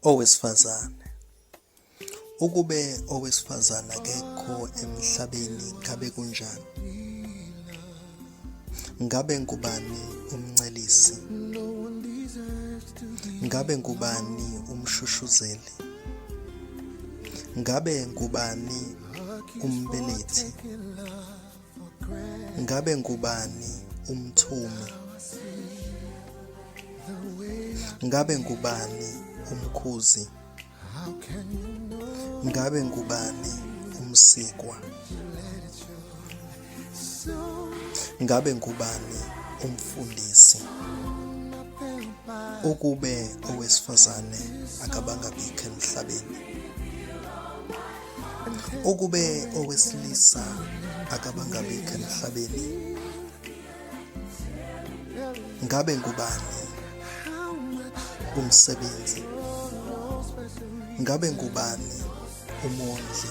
Owesifazane. Ukube owesifazane akekho emhlabeni ngabe kunjani? Ngabe ngubani umncelisi? Ngabe ngubani umshushuzeli? Ngabe ngubani umbelethi? Ngabe ngubani umthumi? Ngabe ngubani umkhuzi? Ngabe ngubani umsikwa? Ngabe ngubani umfundisi? Ukube owesifazane akabanga bikho emhlabeni. Ukube owesilisa akabanga bikho emhlabeni. Ngabe ngubani umsebenzi? Ngabe ngubani umondli?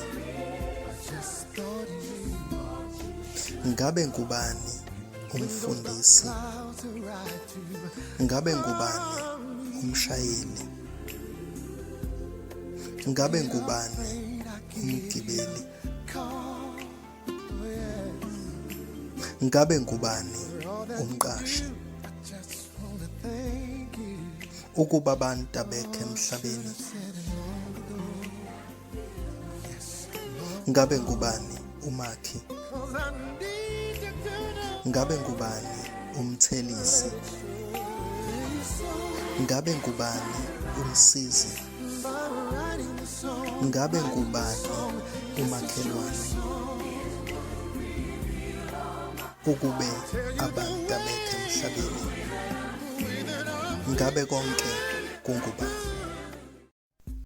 Ngabe ngubani umfundisi? Ngabe ngubani umshayeli? Ngabe ngubani umgibeli? Ngabe ngubani umqashi? Ukuba abantu abekho emhlabeni, ngabe ngubani umakhi? Ngabe ngubani umthelisi? Ngabe ngubani umsizi? Ngabe ngubani umakhelwane? Ukube abantu abekho emhlabeni, ngabe konke kungubani?